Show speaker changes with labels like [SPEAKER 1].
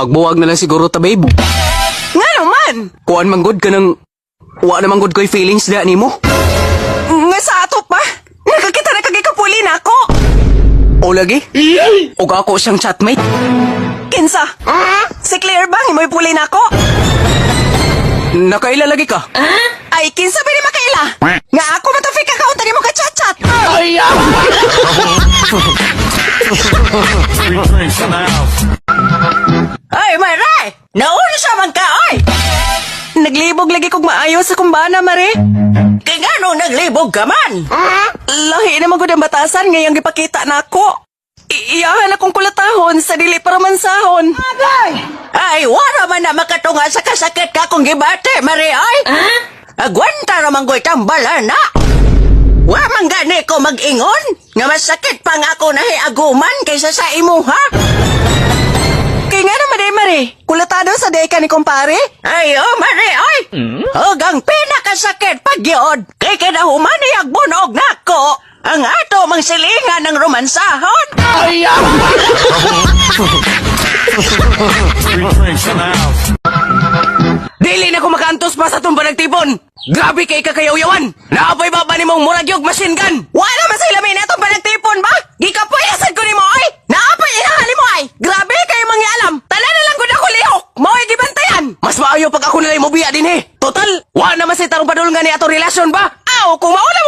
[SPEAKER 1] Magbuwag na lang siguro ta, babe.
[SPEAKER 2] Nga naman!
[SPEAKER 1] Kuan man gud ka ng wa naman gud ko'y feelings da nimo.
[SPEAKER 2] Nga sa ato pa! Nakakita na kagikapuli na ako!
[SPEAKER 1] O lagi? Og ako siyang chatmate.
[SPEAKER 2] Kinsa? Si Claire bang imoy puli na ako?
[SPEAKER 1] Nakaila lagi ka.
[SPEAKER 2] Ay, kinsa ba ni makaila? Nga ako matafik account ni mo ka chat-chat!
[SPEAKER 3] Three drinks in the house.
[SPEAKER 2] Ay, Mare! Nauna siya man ka, oy! Naglibog lagi kog maayo sa kumbana, Mare. Kay ngano naglibog ka man? Lahi naman gud ang batasan ngayong gipakita nako. Iyahan akong kulatahon sa dili para mansahon. Ay, wala man na makatunga sa kasakit ka kung gibate, Mare, ay! Agwanta ra man go'y tambala na! Wa man gani ko mag-ingon nga masakit pa nga ako nahiaguman kaysa sa imuha. Kay nga naman eh, Mare. Kulatado sa day ka ni kumpare. Ay, oh, Mare, ay! Og ang pinakasakit pagyod, kay kinahuman iagbunog nako ang ato mang silingan ng romansahon.
[SPEAKER 3] Three drinks in the house.
[SPEAKER 1] Dili na ko makaantos pa sa atong panagtipon. Grabe kay kakayaw-yawan. Naapay baba ni mong murag yung machine gun.
[SPEAKER 2] Wala man sa ilamin atong panagtipon ba? Gikapuyasan ko nimo ay! Naapay inahan mo ay! Grabe kayo mangyalam! Tala na lang gud ako lihok! Mao'y gibantayan!
[SPEAKER 1] Mas maayo pag ako nila'y mobiya din eh. Total, wa naman sa tarong padulngan ni atong relasyon ba?
[SPEAKER 2] Aw, kung mauna